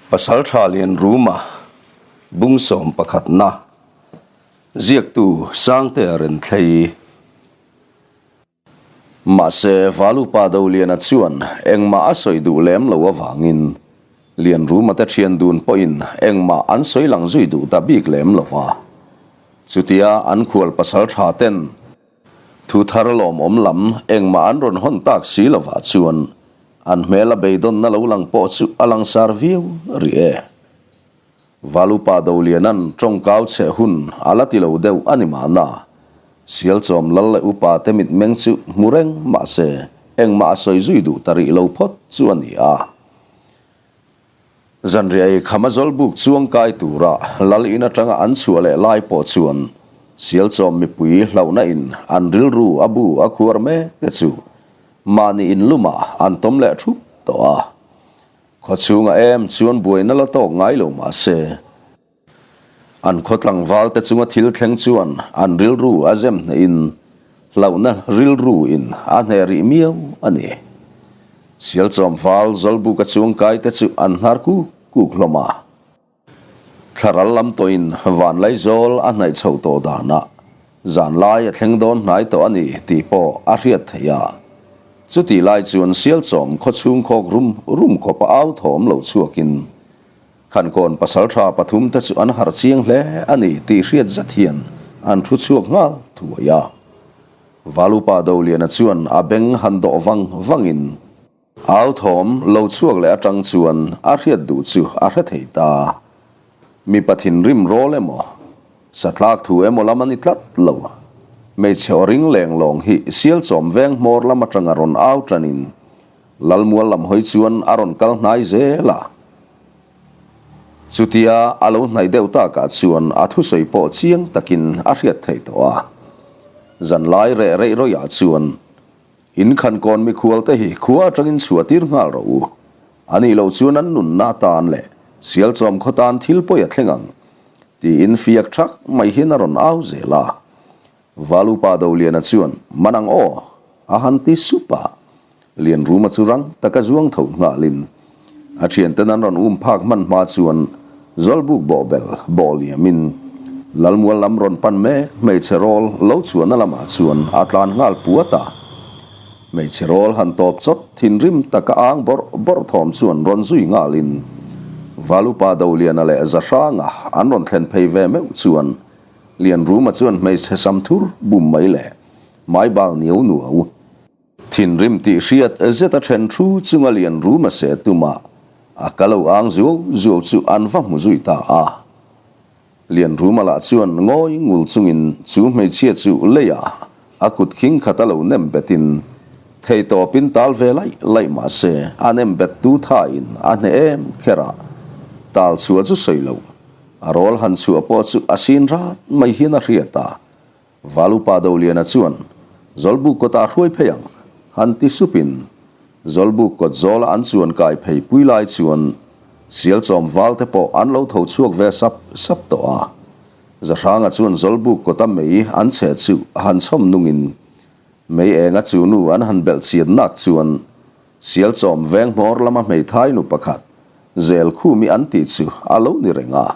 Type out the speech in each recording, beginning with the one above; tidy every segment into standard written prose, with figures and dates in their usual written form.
Pasaltha Lianruma Bungsawm pakhatna Ziaktu Sangtea Renthlei Mahse Valupa Doliana chuan engmah a sawi duh lem lo avangin Lianruma te thian dun pawhin engmah an sawi lang zui duh ta bik lem lo va. Chutia an khual pasaltha ten Thu thar lawmawm lam engmah an rawn hawn tak si lovah chuan an hmel a beidawnna lo lang pawh chu a langsar viau rih e. Valupa Doliana'n tawngkau chhe hun a la ti lo deuh a ni mahna, Sialchawm lal leh upa te mitmeng chu hmu reng mahse engmah a sawi zui duh ta rih lo phawt chu a ni a. Zanriah ei khama zawlbuk chuang kai tura lal in atanga an chhuah leh lai pawh chuan Sialchawm mipui hlauhna in an rilru a bu a khuar mek te chu mahni in lumah an tawm leh thup tawh a. Khawchhunga em chuan buaina la tawk ngai lo mah se, an khaw tlangval te chunga thil thleng chuan an rilru a zem hneh in hlauhna rilru in a hneh rih miau a ni. Sialchawm val Zawlbuka chuangkai te chu an hnar kuk kuk hlawm a. Thlaral lam tawhin Vanlaizawl a hnaih chhoh tawh danah zanlai a thleng dawn hnai tawh a ni tih pawh a hriat theih a. Chutih lai chuan Sialchawm khawchhung khawk rum rum khawpa au thawm lo chhuakin Khankawn pasaltha pathumte chu an harh chiang hle a ni tih hriat zet hian an thu chhuak nghal thuai a. Valupa Doliana chuan a beng han dawh vang vangin au thawm lo chhuak leh atang chuan a hriat duh chu a hre thei ta. Mipa thinrim rawl emaw, satlak thu emaw lam a ni tlat lo. Hmeichhe aw ring leng lawng hi Sialchawm veng hmawr lam atanga rawn au tanin Lalmual lam hawi chuan a rawn kal hnai zel a. Chutia a lo hnaih deuh takah chuan a thusawi pawh chiang takin a hriat theih tawh a. Zanlai reh reih rawihah chuan, In khankawn mikhualte hi khua atangin chhuah tir nghal rawh u. A nih loh chuan an nunna atan leh Sialchawm khaw tan thil pawi a thleng ang, tiin fiak thak mai hian a rawn au zel a. Valupa Doliana chuan, Man ang aw! a han ti sup a. Lianruma chu rang taka zuang tho nghalin a thianten an rawn um phak hman hma chuan Zawlbuk bawhbel bawh liamin Lalmual lam rawn pan mek hmeichhe rawl lo chhuahna lamah chuan a tlan nghal puat a. Hmeichhe rawl han tawp chawt thinrim taka ang bawrh bawrh thawm chuan rawn zui nghalin Valupa Doliana leh Zahranga an rawn thlen phei ve meuh chuan Lianruma chuan hmeichhe sam thur bum mai leh Maibal niau nuau. Thinrim tih hriat zet a then thu chunga lian rum a seh tumah a ka lo ang zuau zuau chu an va hmu zui ta a. Lian Ruma lah chuan ngawi ngul chungin chu hmeichhia chu leiah a kut khing khat a lo nem betin thei tawpin tal ve laih laih mah se a nem bet tu thain a hneh em kher a, tal chhuah chu sawi lo a rawl han chhuah pawh chu a sin rat mai hian a hriat a. Valupa Doliana chuan, Zawlbuk kawtah hruai phei ang, han ti supin Zawlbuk kawt zawla an chuan kai phei pui lai chuan Sialchawm valte pawh an lo tho chhuak ve sap sap tawh a. Zahranga chuan Zawlbuk kawta mei an chhe chu han chhawm nungin mei enga chu nu an han belh chian nak chuan Sialchawm veng hmawr lama hmeithai nu pakhat Zelkhumi an tih chu a lo ni reng a.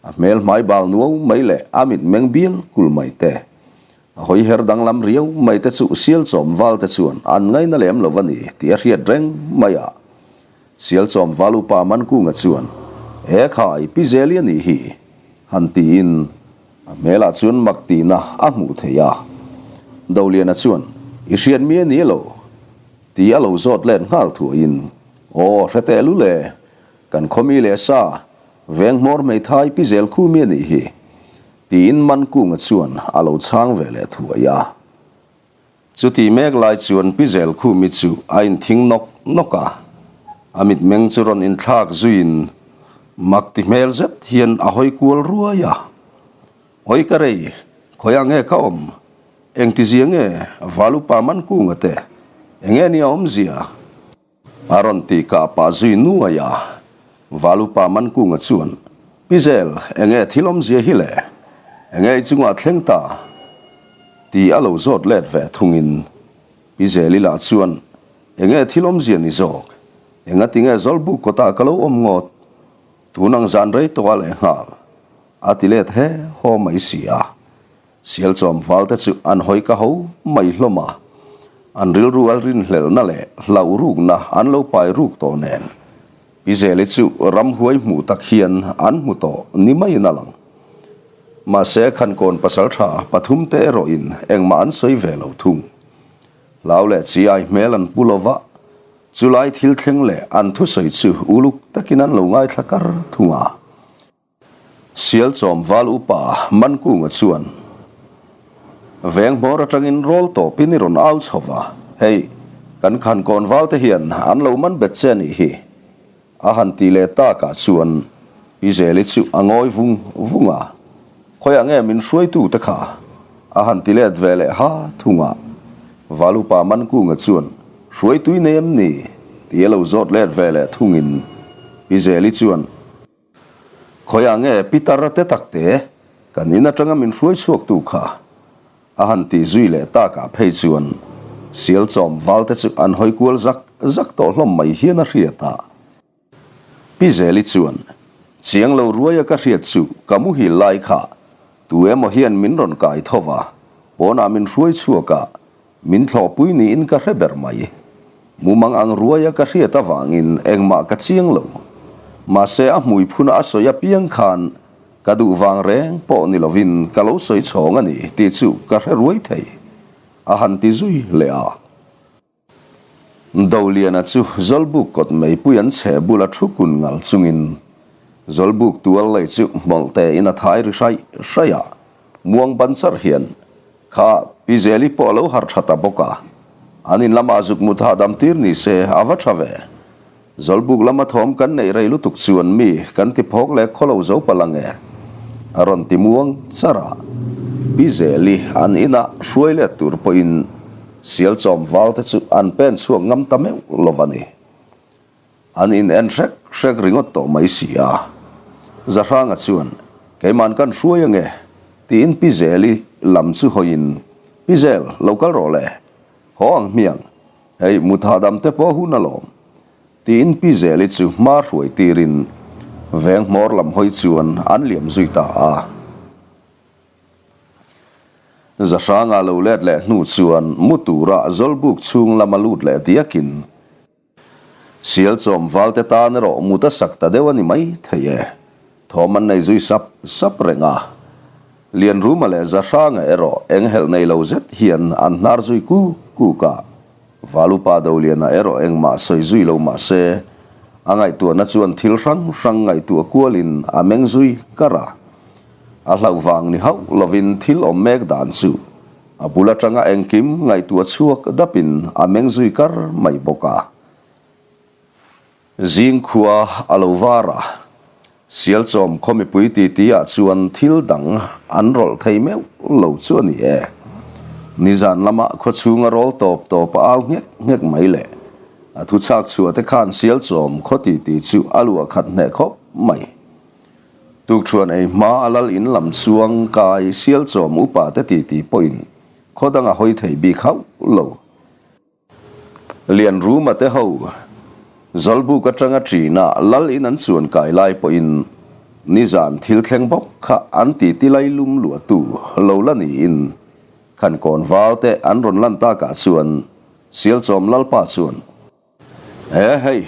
A hmel hmai bal nuau mai leh a mit meng bial kul mai te, a hawi her danglam riau mai te chu Sialchawm val te chuan an ngaina lem lo a ni tih a hriat reng mai a. Sialchawm val upa Mankunga chuan, E khai, Pi Zeli a nih hi, han tiin a hmelah chuan mak tihna a hmuh theih a. Doliana chuan, I hriat mi a ni lo? tih a lo zawt let nghal thuaiin, Aw, hre teh lul e, Kan khawmi leh sa, veng hmawr hmeithai pi zel khu mi a nih hi, tiin Mankunga chuan a lo chhang ve leh thuai a. Chuti mek lai chuan pi zel khu mi chu a inthing nawk nawk a, a mitmeng chu rawn inthlak zuiin mak ti hmel zet hian a hawi kual ruai a. Hawi ka rei, khawiah nge ka awm? Engtizia nge Valupa Mankunga te enge nia awmzia? A rawn ti kah pah zui nuai a, Valupa Mankunga chuan, Pi Zel, enge thil awmzia hi le? Enge i chungah thleng ta? Ti a lo zawt let ve thungin Pi Zeli lah chuan, Enge thil awmzia ni zawk? Enga tinge Zawlbuk kawtah ka lo awm ngawt? Tun ang zan rei tawh a lehnghal a ti let he haw mai si a. Sialchawm valte chu an hawi ka ho mai hlawm a, an rilru a rinhlelhna leh hlauh rukna an lo pai ruk tawh nen Pi Zeli chu ramhuai hmuh tak hian an hmu tawh ni maiin a lang. Mahse Khankawn pasaltha pathumte erawhin engmah an sawi ve lo thung. Hlau leh chi ai hmel an pu lova, chulai thil thleng leh an thusawi chu uluk takin an lo ngaithla kar thung a. Sialchawm val upa Mankunga chuan, Veng hmawr atangin rawl tawpin i rawn au chho va, hei, kan Khankawn valte hian an lo man bet che a nih hi, a han ti leh takah chuan Pi Zeli chu a ngawi vung vung a, Khawiah nge min hruaitute kha? a han ti let ve leh ha thung a. Val upa Mankunga chuan, Hruaitui nei em ni? ti a lo zawt let ve leh thungin Pi Zeli chuan, Khawiah nge Peter-a te takte kan in atanga min hruai chhuaktu kha? a han tih zui leh takah phei chuan Sialchawm valte chu an hawi kual zak zak tawh hlawm mai hian a hriat a. Pi Zeli chuan, Chiang lo ruaia ka hriat chu ka muhil lai kha tu emaw hian min rawn kai tho va, pawnah min hruai chhuak a, Min thlawhpui niin ka hre ber mai. Mumang ang ruaia ka hriat avangin engmah ka chiang lo. Mahse a hmui phuna a sawi apiang khan ka duh vang reng pawh ni lovin ka lo sawi chhawng a ni tih chu ka hre ruai thei, a han ti zui leh a. Doliana chu Zawlbuk kawt meipui an chhe bula thu kun ngal chungin Zawlbuk tual lei chu hmawlh tein a thai ri hraih hraih a, muang ban charh hian Kha Pi Zeli pawh a lo harh tha ta bawk a, an in lamah zuk mut hahdam tir ni se a va tha ve. Zawlbuk lama thawm kan neih rei lutuk chuan mi kan ti phawk leh khaw lo zo palh ang e, a rawn ti muang char a. Pi Zeli an inah hruai let tur pawhin Sialchawm valte chu an pen chhuak ngam ta meuh lo va ni. An in en hrek hrek ringawt tawh mai si a. Zahranga chuan, Keiman kan hruai ange, tiin Pi Zeli lam chu hawiin, Pi Zel, lo kal rawh le. Haw ang hmiang. Hei, mut hahdam te pawh hun alawm, tiin Pi Zeli chu hma hruai tirin veng hmawr lam hawi chuan an liam zui ta a. Zahranga lo let leh hnu chuan mu tura Zawlbuk chhung lama lut leh diakin, Sialchawm valte tan erawh mut a sak ta deuh a ni mai thei e. Thawm an nei zui sap sap reng a. Lianruma leh Zahranga erawh eng helh nei lo zet hian an hnar zui kuk kuk a. Valupa Doliana erawh engmah sawi zui lo mah se, a ngaihtuahna chuan thil hrang hrang ngaihtuah kualin a meng zui kar a. A hlauh vang ni hauh lovin thil awm mek dan chu A bul atanga engkim ngaihtuah chhuak dapin a meng zui kar mai bawk a. Zing khua a lo var a, Sialchawm khaw mipui titi ah chuan thil dang an rawlh thei meuh lo chu a ni e. Nizan lama khaw chhunga rawl tawp tawp a au nghek nghek mai le. A thu chhak chhuah te khan Sialchawm khaw titi chu a luah khat hneh khawp mai. Tukṭhuan ei hma a lal in lam chuang kai Sialchawm upa te titi pawhin khaw dang a hawi thei bik hauh lo. Lianruma te ho Zawlbuk atanga ṭina lal in an chuan kai lai pawhin nizan thil thleng bawk kha an titi lai lum luahtu lo la niin Khankawn val te an rawn lan takah chuan Sialchawm lalpa chuan He hei,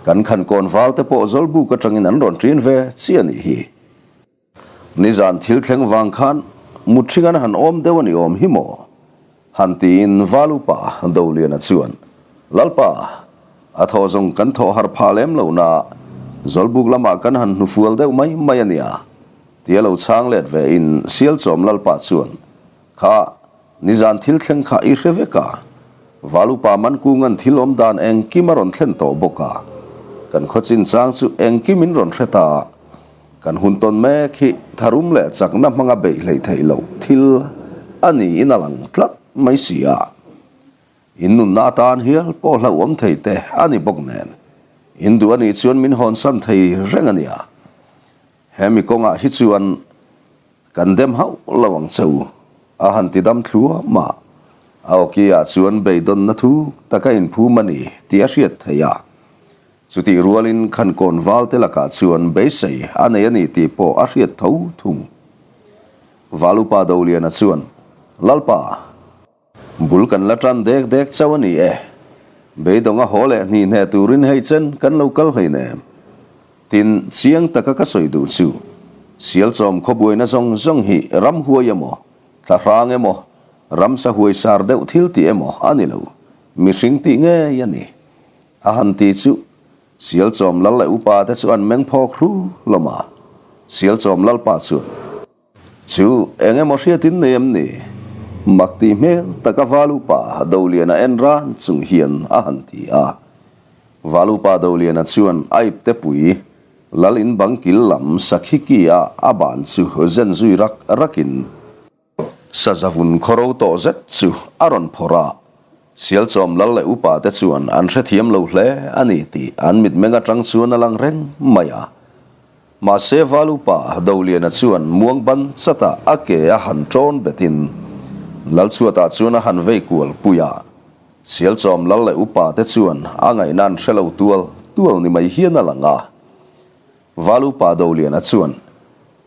kan Khankawn val te pawh Zawlbuk atangin an rawn ṭin ve chi a nih hi. Nizan thil thleng vang khan mutthing an han awm deuh a ni awm hi maw? Han tiin val upa Doliana chuan, Lalpa, a thaw zawng kan thawh har phah lem lo na, Zawlbuk lamah kan han hnufual deuh mai mai a nia, tia lo chhang let ve in Sialchawm Lalpa chuan, Kha, nizan thil thleng kha i hre vek a, Valupa Mankunga'n thil awm dan engkim a rawn thlen tawh bawk a, kan khaw chinchang chu engkim in rawn hre ta. Kan hun tawn mek hi tharum leh chakna hmanga beih hleih theih loh thil a niin a lang tlat mai si a. In nunna atan hial pawh hlauhawm thei te a ni bawk nen, in duh a nih chuan min hawnsan thei reng a nia. Hemi kawngah hi chuan Kan dem hauh lo ang che u, a han ti dam thluam a. A awki ah chuan beidawnna thu tak a inphum a ni tih a hriat theih a. Chutih rualin Khankawn valte lakah chuan beisei a nei a ni tih pawh a hriat tho thung. Valupa Doliana chuan, Lalpa! Bul kan la tan dek dek chauh a ni e. Beidawnga haw leh hnih hneh turin hei chen kan lo kal hleinem. Tin, chiang taka ka sawi duh chu, Sialchawm khawbuaina zawng zawng hi ramhuai emaw, thlahrang emaw, ramsa huaisar deuh thil tih emaw a ni lo, mihring tih ngei a ni. A han ti chu, Sialchawm lal leh upa te chu an meng phawk hru hlawm a. Sialchawm lalpa chuan, Chu, eng emaw hriatin nei em ni? Mak tih hmel taka Val upa Doliana en ran chung hian a han ti a. Val upa Doliana chuan a ipte pui lal in bang kil lam sakhi ki a a ban chu zen zui rak rakin, Sazavun khawro tawh zet chu a rawn phawrh a, Sialchawm lal leh upa te chuan an hrethiam lo hle a ni tih an mitmeng atang chuan a lang reng mai a. Mahse Val upa Doliana chuan muang ban chatah a ke a han ṭawn betin Lalchhuatah chuan a han vei kual pui a, Sialchawm lal leh upa te chuan a ngaihna an hre lo tual tual ni mai hian a lang a. Val upa Doliana chuan,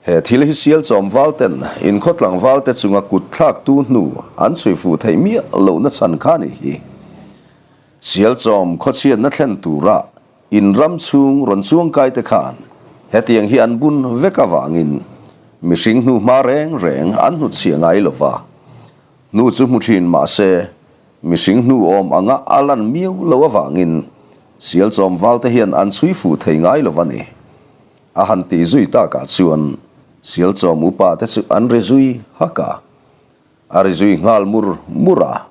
He thil hi Sialchawm valten inkhawtlang valte chunga kut thlaktu hnu an chhui fuh theih miah lohna chhan kha nih hi. Sialchawm khawchhiatna thlen tura in ram chhung rawn chuangkai te khan hetiang hi an bun vek avangin mihring hnu hma reng reng an hnutchhiah ngai lo va. Hnu chu hmu thin mah se mihring hnu awm anga a lan miau lo avangin Sialchawm valte hian an chhui fuh thei ngai lo va ni. A han tih zui takah chuan Sialchawm upa te chu an ri zui hak a, a ri zui nghal mur mur a.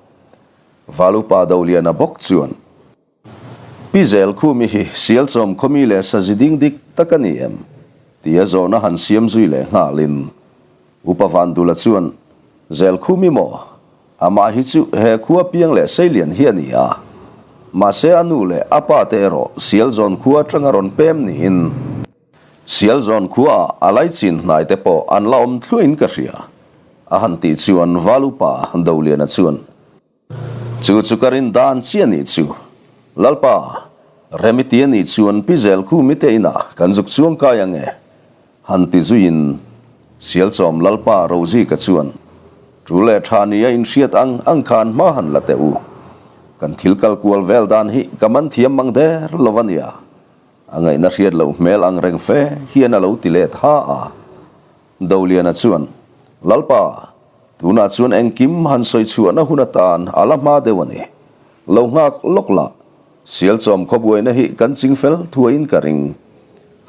Val upa Doliana bawk chuan, Pi Zelkhumi hi Sialchawm khawmi leh sazi ding dik tak a ni em? tia zawhna han siam zui leh nghalin Upa Vandula chuan, Zelkhumi maw? Amah hi chu he khua piang leh seilian hi a ni a, mahse a nu leh a pa te erawh Sialzawn khua atanga rawn pem niin Sialzawn khuaah a laichin hnai te pawh an la awm thluahin ka hria, a han tih chuan Val upa Doliana chuan, Chu chu ka rin dan chiah nih chu, Lalpa, rem i ti a nih chuan Pi Zelkhumi te inah kan zuk chuang kai ang e, Han ti zuiin Sialchawm Lalpa Rozika chuan, Ṭul leh ṭha ni a inhriat ang ang khan hma han la teh u. Kan thil kal kual vel dan hi ka man thiam mang der lo a nia. A ngaihna hriat loh hmel ang reng fe hian a lo ti let ha a. Doliana chuan, Lalpa, tunah chuan engkim han sawi chhuahna hun atan a la hma deuh a ni. Lo nghak lawk lah. Sialchawm khawbuaina hi kan ching fel thuaiin ka ring.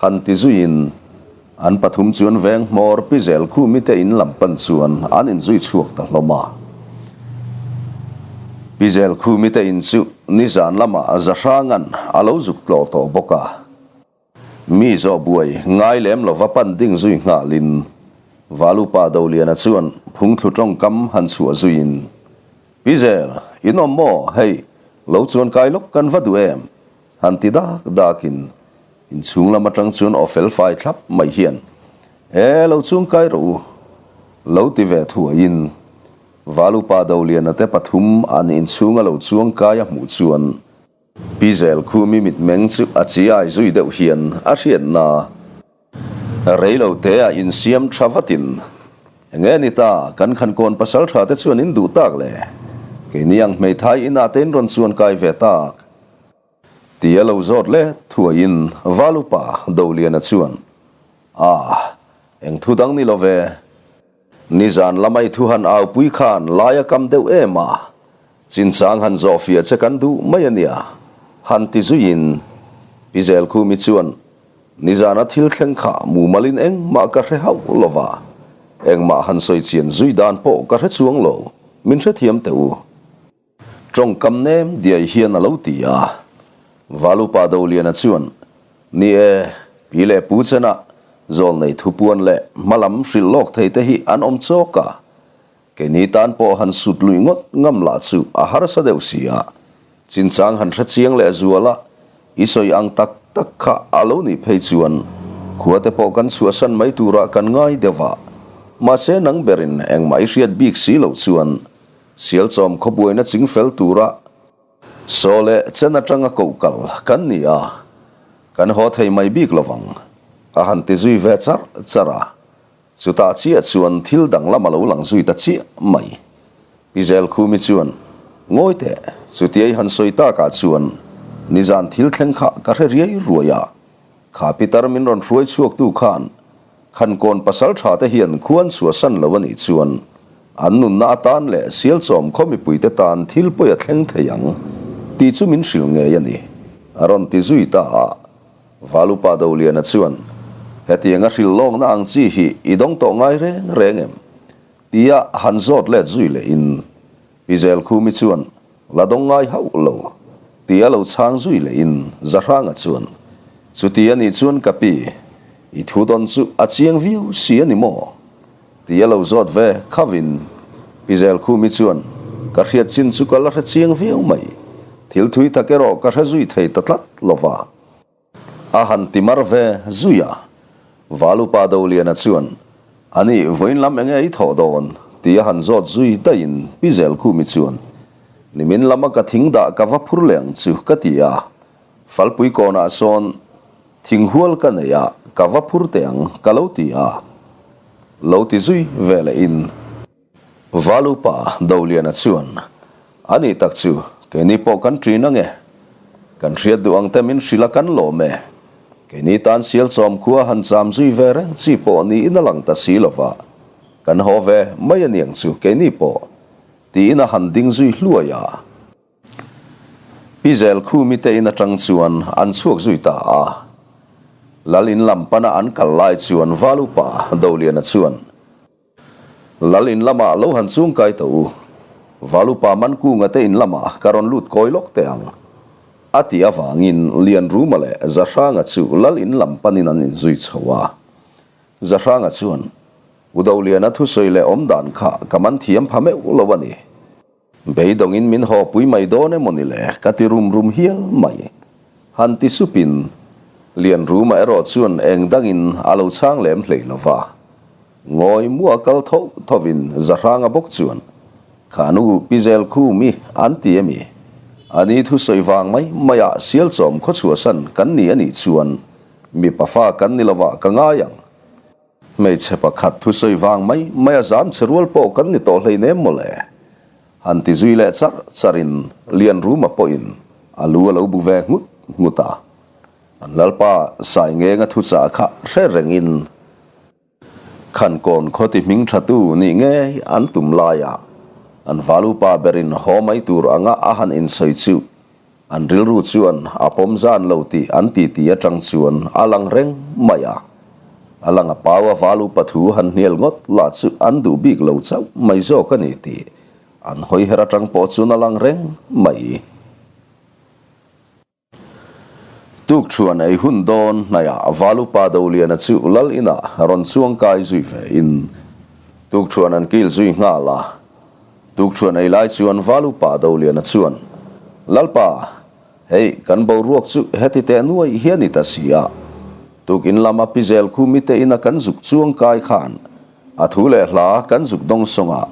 Han ti zuiin an pathum chuan veng hmawr pi zel khumi te in lam pan chuan an inzui chhuak ta hlawm a. Pi zel khumi te in chu nizan lamah Zahrangan a lo zuk tlawh tawh bawk a. Mi zawh buai ngai lem lova pan ding zui nghalin Valupa Doliana chuan phungthlu tawngkam han chhuah zuiin, Pi Zel, in awm maw? Hei, lo chuan kai lawk kan va duh em? han ti dak dakin inchhung lam atang chuan aw fel fai thlap mai hian, E, lo chuang kai rawh u, lo ti ve thuaiin Valupa Doliana te pathum an inchhunga lo chuang kai a hmuh chuan Pi Zelkhumi mitmeng chu a chiai zui deuh hian a hriatna reilo te a insiam tha vatin, Enge ni ta, kan khankawn pasal tha te chuan in duh tak le? Keini ang hmeithai inah te in rawn chuan kai ve tak? Ti a lo zawt let thuaiin Val upa Doliana chuan, Ah, eng thu dang ni lo ve. Nizan lamai thu han aupui khan lai a kam deuh em a, Chinchang han zawh fiah che kan duh mai a nia, han ti zuiin Pi Zelkhumi chuan, Nizana thil thleng kha mumalin engmah ka hre hauh lo va, engmah han sawi chian zui dan pawh ka hre chuang lo, min hrethiam teh u. Tawngkam nem diai hian a lo ti a. Valupa Doliana chuan, Ni e, pi leh pu chenah zawlnei thupuan leh hmalam hrilh lawk thei te hi an awm chawk a, Keini tan pawh han sut luih ngawt ngam lah chu a harsa deuh si a, chinchang han hre chiang leh zual a, i sawi ang tak tak kha a lo nih phei chuan khua te pawh kan chhuahsan mai turah kan ngai deuh a, mahse nang berin engmah i hriat bik si loh chuan Sialchawm khawbuaina chingfel tura saw leh chen atanga koh kal kan ni a. Kan haw thei mai bik lovang, a han ti zui ve charh charh a. Chutah chiah chuan thil danglam a lo lang zui ta chiah mai. Pi Zelkhumi chuan, Ngawi teh, chutia i han sawi takah chuan nizan thil thleng kha ka hre riai ruai a. Kha pitar min rawn hruai chhuaktu khan Khankawn pasal tha te hian khuan chhuahsan lo a nih chuan an nunna atan leh Sialchawm khaw mipuite tan thil pawi a thleng thei ang tih chu min hrilh ngei a ni, a rawn ti zui ta a. Valupa Doliana chuan, Hetiang a hrilh lawkna ang chi hi i dawng tawh ngai reng reng em? Tia han zawt let zui lehin Pi Zelkhumi chuan, La dawng ngai hauh lo, tia lo chhang zui lehin Zahranga chuan, Chuti a nih chuan ka pi, i thu dawn chu a chiang viau si a ni maw? Tia lo zawt ve khavin Pi Zelkhumi chuan, Ka hriat chin chu ka la hre chiang viau mai, thil thui tak erawh ka hre zui thei ta tlat lo va. A han ti mar ve zui a. Valupa Doliana chuan, A nih, vawiin lam enge i thawh dawn? ti a han zawt zui daihin Pi Zelkhumi chuan, Nimin lama ka thing dah ka va phur leh ang chu ka ti a, Falpui kawnah sawn thing hual ka nei a, ka va phur teh ang ka lo ti a, lo ti zui ve lehin. Valupa Doliana chuan, A nih tak chu, keini pawh kan ṭin ange. Kan hriat duh ang te min hrilh a kan lawm e. Keini tan Sialchawm khua han cham zui ve reng chi pawh niin a lang ta si lova, kan haw ve mai a niang chu keini pawh, tiin a han ding zui hluai a. Pi Zelkhumi te in aṭang chuan an chhuak zui ta a. Lal in lam pana an kal lai chuan Valupa Doliana chuan, Lal in lamah lo han chung kai tawh u. Valupa Mankunga te in lamah ka rawn lut kawi lawk teh ang. A tih avangin Lianruma leh Zahranga chu Lal in lam panin an inzui chho a. Zahranga chuan, U Doliana thusawi leh awm dan kha ka man thiam pha meuh lo a ni. Beidawngin min haw pui mai dawn emaw ni le ka ti rum rum hial mai. Han ti supin Lianruma erawh chuan eng dangin a lo chhang lem hlei lo va. Ngawi mua kal tho thovin Zahranga bawk chuan, Kha nu Pi Zelkhumi an ti emi? A ni thusawi vang mai maiah Sialchawm khawchhuahsan kan ni a nih chuan mipa fa kan ni lovah ka ngai ang. Hmeichhe pakhat thusawi vang mai mai a zam che rual pawh kan ni tawh hleinem mawle. Han ti zui leh char charin Lianruma pawhin a lu a lo bu ve nghut nghut a. An Lalpa Saingenga thuchah kha hre rengin Khankawn khawti hming thatu nih ngei an tum laiah an valupa berin haw mai tur anga a han insawi chu An rilru chuan a pawm zan lo tih an titi atang chuan a lang reng mai a. A lang a pau a val upa thu han hnial ngawt lah chu an duh bik lo chauh mai zawk a ni tih an hawi her atang pawh chuan a lang reng mai. Tukṭhuan ei hun dawn hnaiah val upa Doliana chu lal inah rawn chuang kai zui ve in tukṭhuan an kil zui nghal a. Tukṭhuan ei lai chuan Val upa Doliana chuan, Lalpa, hei kan boruak chu heti teh nuai hi a ni ta si a. Tukin lama Pi Zelkhumi te ina kan zuk chuang kai khan a thu leh hla kan zuk dawng sawng a.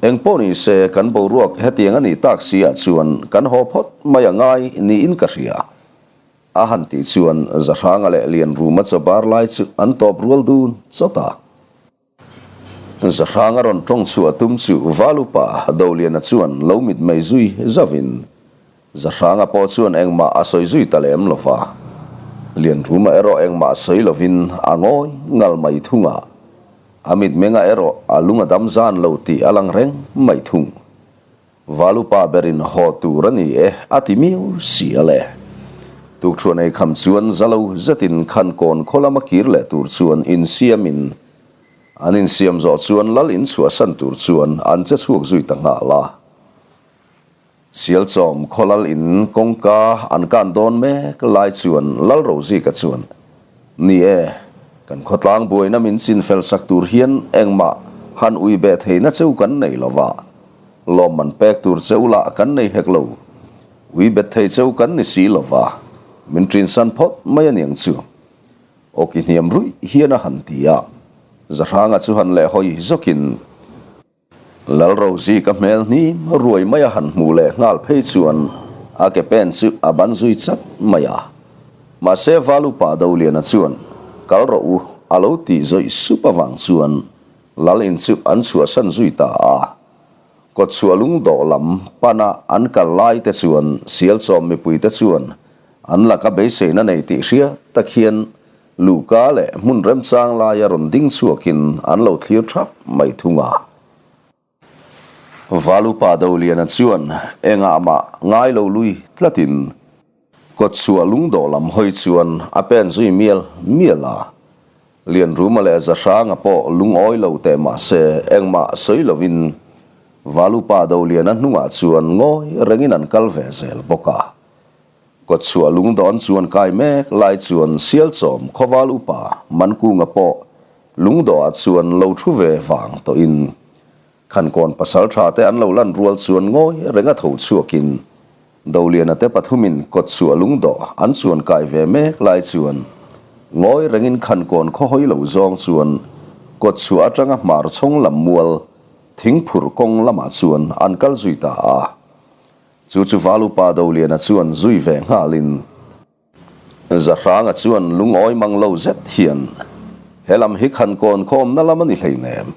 Eng pawh ni se kan boruak hetiang a nih tak si ah chuan kan haw phawt mai a ngai niin ka hria. A han tih chuan Zahranga leh Lianruma chaw bar lai chu an tawp rual dun chawt a. Zahrang a rawn tawng chhuah tum chu Valupa Doliana chuan lo mitmei zui zauhin Zahranga pawh chuan engmah a sawi zui ta lem lo va. Lianruma erawh engmah sawi lovin a ngawi ngal mai thung a, a mitmenga erawh a lung a dam zan lo tih a lang reng mai thung. Valupa berin haw tur a ni e a ti miau si a le. Tukṭhuan ei kham chuan zalo zetin Khankawn khaw lama kir leh tur chuan insiamin an insiam zawh chuan lal inchhuahsan tur chuan an che chhuak zui ta nghal a. Sialchawm khaw lal in kawngka an kan dawn mek lai chuan Lal Rozika chuan, Ni e, kan khawtlang buaina min chinfel sak tur hian engmah han ui beh theihna cheu kan nei lo va, lawmman pek tur cheu lah kan nei hek lo. Ui bet thei cheu kan ni si lo va, min ṭinsan phawt mai a niang chu. Awki hniam ruih hian a han ti a, Zahranga chu han leh hawi zawkin, Lalrozi ka hmel hnim ruai mai a han hmuh leh nghal phei chuan a ke pen chu a ban zui chat mai a. Mahse Valupa Doliana chuan, Kal rawh u, a lo tih zawih sup avang chuan Lal in chu an chhuahsan zui ta a. Kawtchhuah lungdawh lam pana an kal lai te chuan Sialchawm mipui te chuan an laka beiseina nei tih hriat tak hian luhka leh hmun remchang laia rawn ding chhuakin an lo thlir thap mai thung a. Valupa Doliana chuan engah mah ngai lo lui tlatin Kawtchhuah lungdawh lam hawi chuan a pen zui mial mial a. Lianruma leh Zahranga pawh lungawi lo teh mah se engmah sawi lovin Valupa Doliana hnungah chuan ngawi rengin an kal ve zel bawk a. Kawtchhuah lungdawh an chuan kai mek lai chuan Sialchawm khawval upa Mankunga pawh lungdawhah chuan lo thu ve vang tawhin Khankawn pasal tha te an lo lan rual chuan ngawi renga tho chhuakin Doliana te pathumin kawtchhuah lungdawh an chuan kai ve mek lai chuan ngawi rengin Khankawn khawhawi lo zawng chuan kawtchhuah atanga hmar chhawng lam mual thingphur kawng lamah chuan an kal zui ta a. Chu chu Valupa Doliana chuan zui ve nghalin. Zahranga chuan lungawi mang lo zet hian, He lam hi Khankawn khawmna lam a ni hleinem,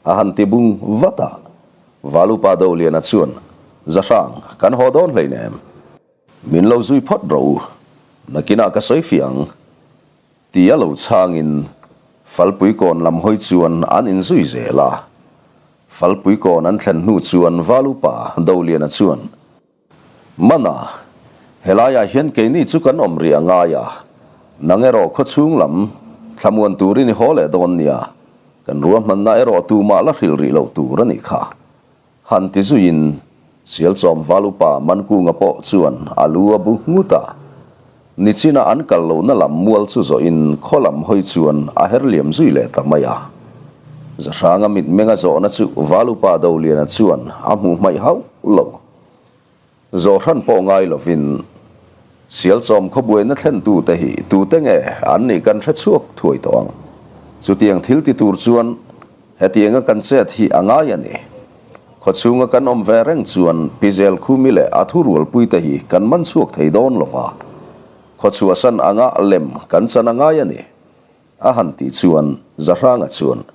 a han ti bung vat a. Valupa Doliana chuan, Zahrang, kan haw dawn hleinem. Min lo zui phawt rawh u, nakinah ka sawi fiah ang, ti a lo chhangin Falpuikawn lam hawi chuan an inzui zel a. Falpuikawn an thlen hnu chuan Valupa Doliana chuan, Mana, helaiah hian keini chu kan awm rih a ngai a, nang erawh khawchhung lam thlamuan turin i haw leh dawn nia, kan ruahmanna erawh tumah la hrilh rih loh tur a nih kha. Han ti zuiin Sialchawm val upa Mankunga pawh chuan a lu a bu nghut a, nichina an kal lohna lam mual chu zawhin khaw lam hawi chuan a her liam zui leh ta mai a. Zahranga mitmenga zawhna chu val upa Doliana chuan a hmuh hmaih hauh lo. Zawhhran pawh ngai lovin Sialchawm khawbuaina thlentute hi tute nge an nih kan hre chhuak thuai tawh ang. Chutiang thil ti tur chuan hetianga kan chet hi a ngai a ni. Khawchhunga kan awm ve reng chuan Pi Zelkhumi leh a thurualpuite hi kan man chhuak thei dawn lo va, khawchhuahsan anga lem kan chan a ngai a ni, a han tih chuan Zahranga chuan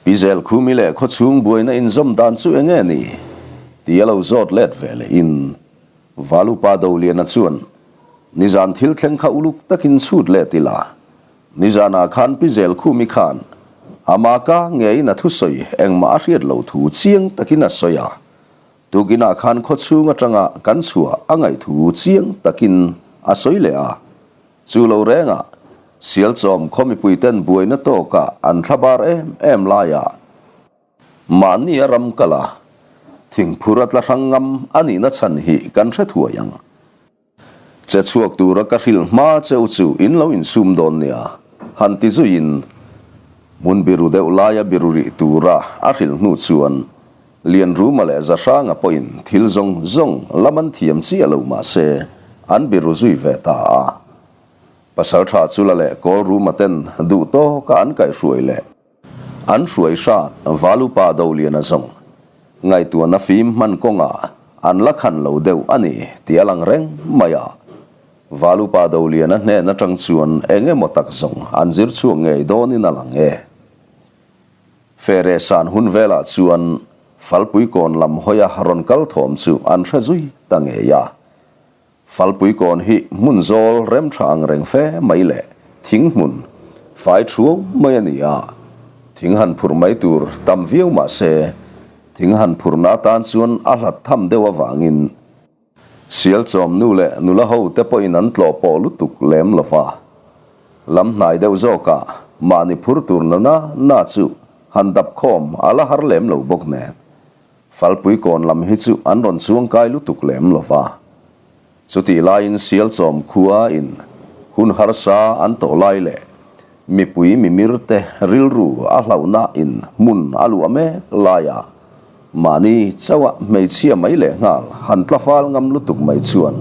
Pi Zelkhumi leh khawchhung buaina inzawm dan chu eng nge ni? ti a lo zawt let ve leh in Valupa Doliana chuan nizan thil thleng kha uluk takin chhut let ila, nizanah khan Pi Zelkhumi khan ama ka ngeiin a thusawi engmah a hriat lo thu chiang takin a sawi a, tukinah khan khawchhung atanga kan chhuah a ngaih thu chiang takin a sawi leh a. Chu lo rengah, Sialchawm khaw mipuiten buaina tawkah an thlabar em em laiah mahni a ram kal a, thingphur a tla hrang ngam a nihna chhan hi kan hre thuai ang. Che chhuak tura ka hrilh hma cheu chu in lo insum dawn nia, han ti zuiin hmun biru deuh laia biru rih tura a hrilh hnu chuan Lianruma leh Zahranga pawhin thil zawng zawng lam an thiam chiah lo mah se an biru zui ve ta a. Pasaltha Chula leh Kawlruma ten duh tawka an kaihhruai leh an hruai hrat Valupa Doliana zawng ngaihtuahna fim hman kawngah an la khan lo deuh a ni tih a lang reng mai a. Valupa Doliana hnen atang chuan eng emaw tak zawng an zir chhuak ngei dawnin a lang e. Fere san hun velah chuan Falpuikawn lam hawia rawn kal thawm chu an hre zui ta ngei a. Falpuikawn hi hmun zawl rem tha ang reng fe mai leh thing hmun fai thuau mai a ni a. Thing han phurh mai tur tam viau mah se, thing han phurhna atan chuan a hlat tham deuh avangin Sialchawm nu leh nula ho te pawhin an tlawh pawh lutuk lem lo va. Lam hnai deuh zawkah mahni phur tur na na na chu han dap khawm a la har lem lo bawk nen. Falpui kawn lam hi chu an rawn chuang kai lutuk lem lo va. Chutih laiin Sialchawm khua in hun harsa an tawh lai leh Mipui mimir te rilru a hlauhna in hmun a luah mek laiah mahni chauha hmeichhia mai leh nghal han tla fal ngam lutuk mai chuan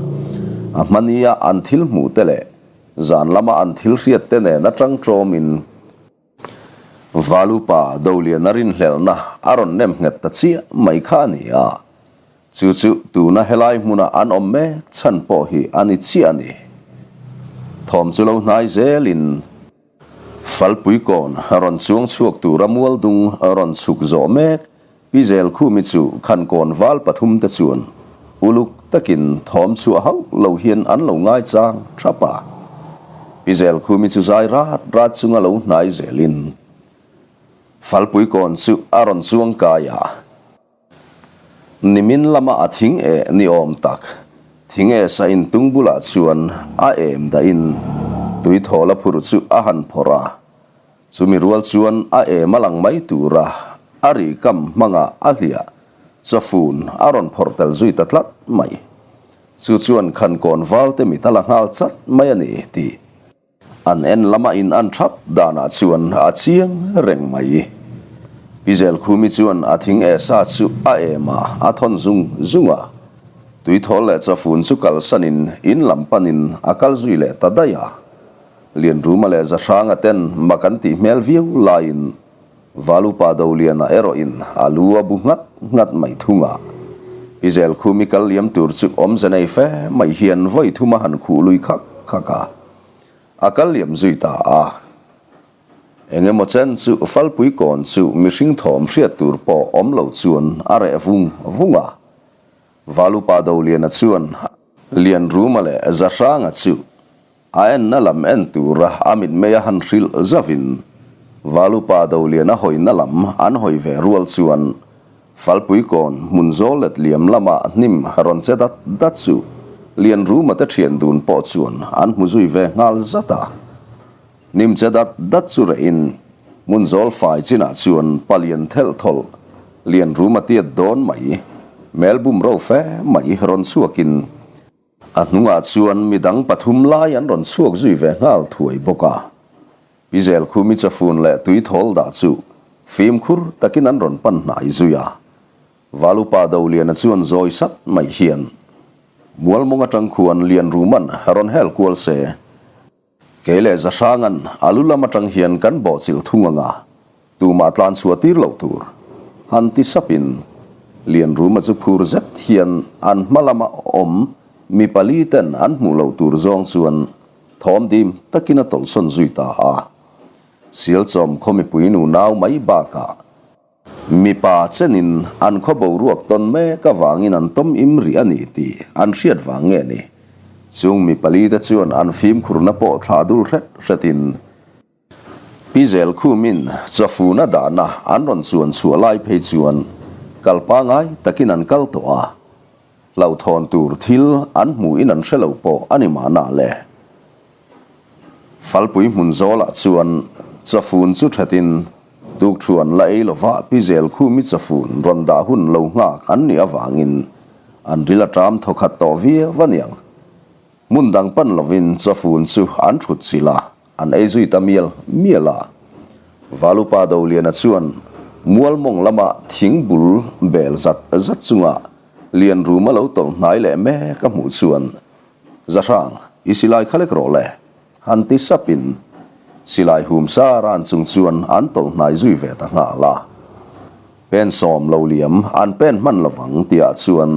a hmania an thil hmuh te leh zan lama an thil hriat te nen atang tawmin Valupa Doliana rinhlelhna a rawn nem nghet ta chiah mai kha a ni a. Chu chu tuna helai hmuna an awm mek chhan pawh hi a ni chiah a ni. Thawm chu lo hnai zelin Falpui kawn rawn chuang chhuak tura mualdung rawn chhuk zawh mek Pi Zelkhumi chu Khankawn val pathumte chuan uluk takin thawm chhuah hauh lo hian an lo ngaichang thap a. Pi Zelkhumi chu zai rat rat chunga lo hnai zelin Falpui kawn chu a rawn chuang kai a. Nimin lama a thing eh ni awm tak, thing eh sa in tung bulah chuan a em dahin tui thawl a phurh chu a han phawrh a. Chumi rual chuan a em a lang mai tura a rih kam hmanga a hliah chawfun a rawn phawrh tel zui ta tlat mai. Chu chuan Khankawn valte mit a la nghal chat mai a ni tih An en lama in an thap danah chuan a chiang reng mai. Pi Zelkhumi chuan a thing eh sa chu a em a, a thawn zung zung a. Tuithawl leh chawfun chu kalsanin in lam panin a kal zui leh ta daih a. Lianruma leh Zahranga ten mak an tih hmel viau laiin Valupa Doliana erawhin a lu a bu nghat nghat mai thung a. Pi Zelkhumi kal liam tur chu awmze nei fe mai hian vawi thum a han khuh lui khak khak a. A kal liam zui ta a. Eng emaw chen chu Falpui kawn chu mihring thawm hriat tur pawh awm lo chuan a reh vung vung a. Valupa Doliana chuan Lianruma leh Zahranga chu A enna lam en tura a mitmei a han hrilh zavin Valupa Doliana hawina lam an hawi ve rual chuan Falpui kawn hmun zawl let liam lama hnim rawn che dat dat chu Lianruma te thian dun pawh chuan an hmu zui ve nghal zat a. Hnim che dat dat chu rehin hmun zawl fai chinah chuan palian thelh thawlh Lianruma tiat dawn mai melbum ro fe mai rawn chhuakin A hnungah chuan midang pathum lai an rawn chhuak zui ve nghal thuai bawk a. Pi Zelkhumi chafun leh tui thawl dah chu fimkhur takin an rawn pan hnai zui a. Valupa Doliana chuan zawi sat mai hian Mualmawng atang khuan Lianruman rawn hel kual se. Kei leh Zahranga'n a lu lam atang hian kan bawhchilh thung anga tumah tlan chhuah tir loh tur han ti sapin Lianruma chu phur zet hian an hma lama awm mi pali ten an hmuh loh tur zawng chuan thawm dim takin a tawlhsawn zui ta a. Sialchawm khaw mipui nu nau mai bakah Mipa chenin an khaw boruak tawn mek avangin an tawm im rih a ni tih an hriat vang nge ni? Chung mi palite chuan an fimkhurna pawh thlah dul hret hretin Pi Zelkhumin chawfuna dahna an rawn chuan chhuah lai phei chuan kal pangai takin an kal tawh a, hlauhthawn tur thil an hmuhin an hre lo pawh a ni mahna le. Falpui hmun zawlah chuan chawfun chu thatin tukthuan la ei lova Pi Zelkhumi chawfun rawn dah hun lo nghak an nih avangin an ril a ṭam thawkhat tawh viau a niang. Hmun dang pan lovin chawfun chu an thut chilh a, an ei zui ta mial mial a. Valupa Doliana chuan mualmawng lama thing bul bel zat zat chunga Lianruma lo tawlh hnai leh mek a hmuh chuan Zahrang, i silai kha lek rawh le, han ti sapin silai hum sa ran chung chuan an tawlh hnai zui ve ta nghal a. Pen sawm lo liam an pen hman lovang tihah chuan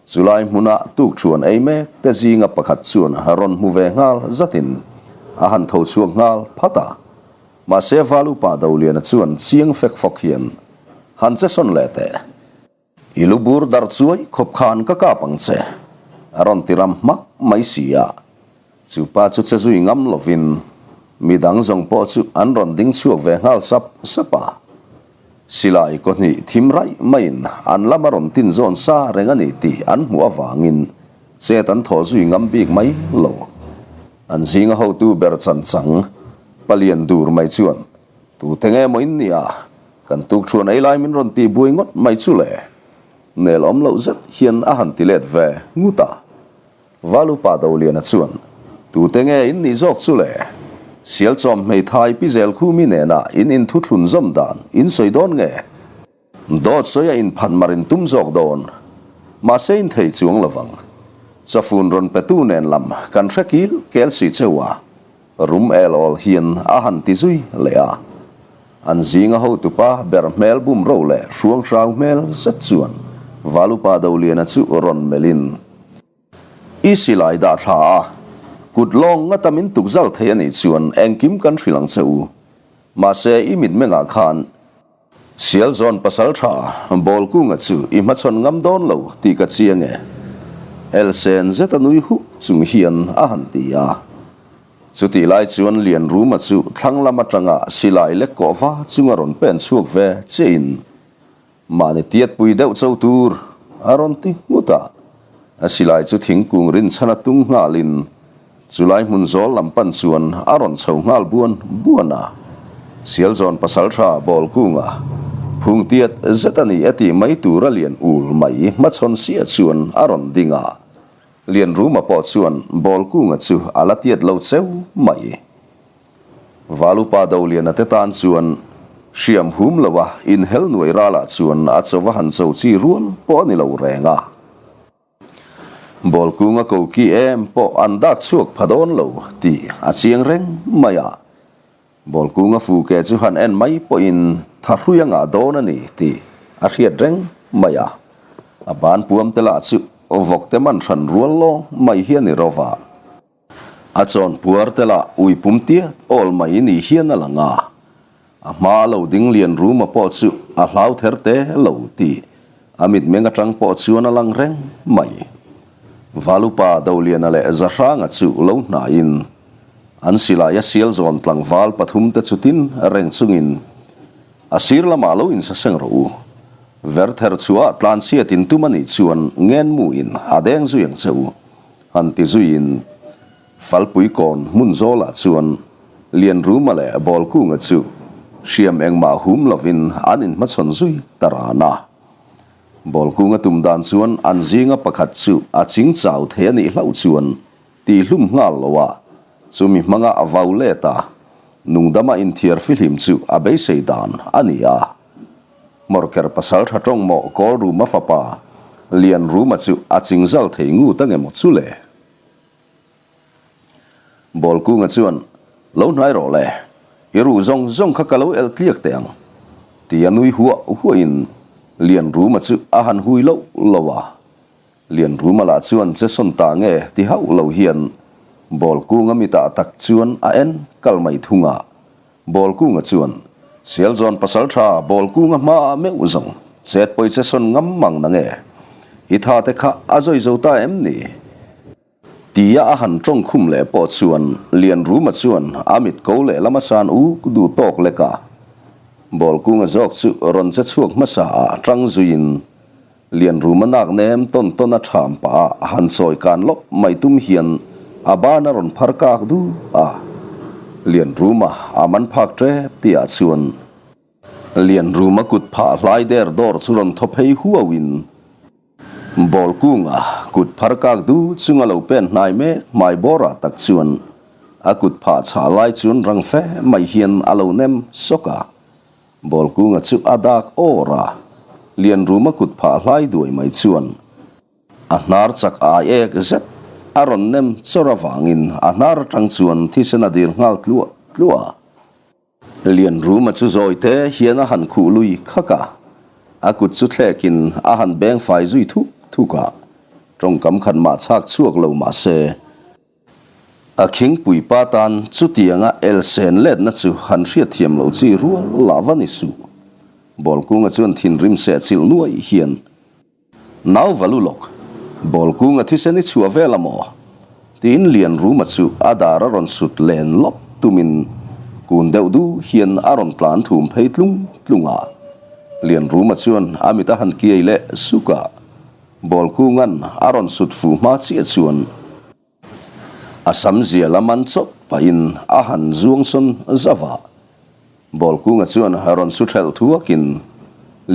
chulai hmuna tukthuan ei mek te zinga pakhat chuan rawn hmu ve nghal zatin a han tho chhuak nghal phat a. Mahse Valupa Doliana chuan chiang fek fawk hian han che sawn leh teh. I lu bur dar chuai khawp khan ka kap ang che, a rawn ti ram hmak mai si a. Chu pa chu che zui ngam lovin mi dang zawng pawh chu an rawn ding chhuak ve nghal sap sap a. Silai kawhnih thim raih maiin an lam a rawn tin zawn sa reng a ni tih an hmuh avangin chet an thawh zui ngam bik mai lo. An zinga hotu ber chan chang palian dur mai chuan Tute nge maw in nia? Kan tuk thuan ei lai min rawn tih buai ngawt mai chu le. Nel awm loh zet hian a han ti let ve ngut a. Valupa Doliana chuan, Tute nge in nih zawk chu le? Sialchawm hmeithai Pi Zelkhumi nena in inthuthlun zawm dan in sawi dawn nge? Dawt sawi a inphat mar in tum zawk dawn. Mahse in thei chuang lovang. Chawfun rawn petu nen lam kan hre kil kel si cheu a, rum el awl hian a han ti zui leh a. An zinga hotupa ber hmel bum ro leh hruang hrau hmel zet chuan Valupa Doliana chu rawn melhin, I silai dah thla a. Kut lawng ngata min tuk zal thei a nih chuan engkim kan hrilh ang che u. Mahse, i mitmengah khan Sialzawn pasal tha Bawlkunga chu i hmachhawn ngam dawn lo tih ka chiang e. Elsen zeta nui huk chung hian a han ti a. Chutih lai chuan Lianruma chu thlang lam atanga silai lek kawh va chunga rawn pen chhuak ve chiahin Mahni tiatpui deuh cho tur a rawn ti nghut a, a silai chu thingkung rinchhan a tung nghalin chulai hmun zawl lam pan chuan a rawn chho nghal buan buan a. Sialzawn pasaltha Bawlkunga phung tiat zet a ni e tih mai tur a lian ul mai hmachhawn sia chuan a rawn ding a, Lianruma pawh chuan Bawlkunga chu a la tiat lo cheu mai. Valupa Doliana te tan chuan hriam hum lo a inhel nuai ralah chuan a cho va han cho chi rual pawh a ni lo reng a. Ball kunga koki em pawh an dak chhuak pha dawn lo tih a chiang reng mai a. Ball kunga fu ke chu han en mai pawhin thahrui a ngah dawn a ni tih a hriat reng mai a. A ban puam te lah chu vawk te man hran rual lawng mai hi a ni ro va. A chawn puar te lah ui pum tiat awl mai ni hian a lang a, a hma a lo ding lian ruma pawh chu a hlau ther te lo tih a mitmeng atang pawh chuan a lang reng mai. Valupa Doliana leh Zahranga chu lo hnaiin an silai a sial zawn tlangval pathum te chu tin reng chungin a sir lamah lo insaseng rawh u. Verther chhuah tlanchhiat in tum a nih chuan ngenmu in a deng zui ang che u. Han ti zuiin Falpui kawn hmun zawlah chuan Lianruma leh Bawlkunga chu hriam engmah hum lovin an inhmachhawn zui ta ran a. Bawlkunga tum dan chuan an zinga pakhat chu a ching chau thei a nih hlauh chuan tihlum nghal lo a, chumi hmanga a vau let a, nungdama inthiar fihlim chu a beisei dan a ni a. Hmawrker pasal tha tawng maw kawl Ruma fapa Lian Ruma chu a ching zal thei ngut ange maw chu le? Bawlkunga chuan, Lo hnai rawh le, i ruh zawng zawng kha ka lo el tliak teh ang, ti a nui huah huahin Lian Ruma chu a han hui loh loh a. Lian Ruma lah chuan che sawn ta nge ti hauh lo hian Bawlkunga mitah tak chuan a en kal mai thung a. Bawlkunga chuan, Sialzawn pasaltha Bawlkunga hmaah meuh zawng chet pawi che sawn ngam mang na nge? I tha te kha a zawi zo ta em ni? Tia a han tawng khum leh pawh chuan Lianruma chuan a mit ko leh lama san uk duh tawk lek a. Bawlkunga zawk chu rawn che chhuak hmasa ah tang zuiin Lianruma nak nem tawn tawn a ṭham pah a han chawi kan lawp mai tum hian a ban a rawn phar kak du a. Lianruma a man phak ṭep tihah chuan Lianruma kut phah hlai der dawr chu rawn thaw phei huauin ball kunga kut phar kak du chunga lo pen hnai mek hmai bawrah tak chuan a kut phah chhah lai chuan rang fe mai hian a lo nem sawk a. Bawlkunga chu a dak awr a, Lianruma kut phah hlai duai mai chuan a hnar chak ai ek zet a rawn nem chawr avangin a hnar atang chuan thisen a dir nghal tluah tluah a. Lianruma chu zawi te hian a han khuh lui khak a, a kut chu thlekin a han beng fai zui thuk thuk a, tawngkam khat mah chhak chhuak lo mah se, A khingpui pa tan chutianga elsen letna chu han hriatthiam loh chi rual lah va ni suh. Bawlkunga chuan thinrim sehchilh nuai hian, Nau va lu lawk, Bawlkunga thisen i chhuah vel a maw? tiin Lianruma chu a dar a rawn sut len lawp tumin kun deuh du hian a rawn tlan thum phei tlung tlung a. Lianruma chuan a mit a han kiai leh suk a. Bawlkunga'n a rawn sut fuh hma chiah chuan a sam zia lam an chawp pahin a han zuang sawn zauh a. Bawlkunga chuan rawn su thelh thuakin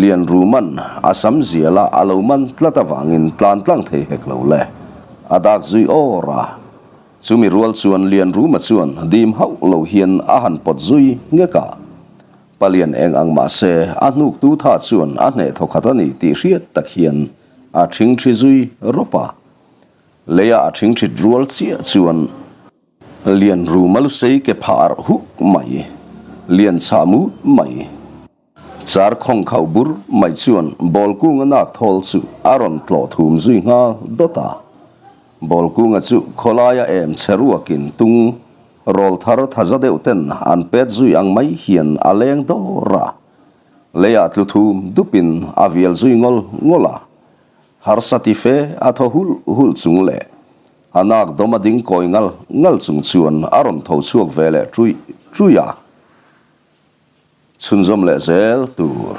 Lianruma'n a sam zia la a lo man tlat avangin tlan tlang thei hek lo le, a dak zui awr a. Chumi rual chuan Lianruma chuan dim hauh lo hian a han pawt zui nghek a. Palian eng ang mah se, a hnuktu tha chuan a hneh thawkhat a ni tih hriat tak hian a ṭhingṭhi zui rawp a. Leia a ṭhingṭhit rual chiah chuan lian ruma lusei ke phah arh huk mai, lian chhah mut mai, char khawng khauh bur mai chuan ball kunga nak thawl chu a rawn tlawh thum zui nghal dawt a. Bawlkunga chu khawlaia em che ruakin tung rawl thar thaza deuh ten an pet zui ang mai hian a leng dawr a. Leiah tlu thum dupin a vial zui ngawl ngawl a. Harsa ti fe a thaw hulh hulh chung leh a nak dawm a ding kawi ngal ngal chung chuan a rawn tho chhuak ve leh ṭuih ṭuih a. Chhunzawm leh zel tur.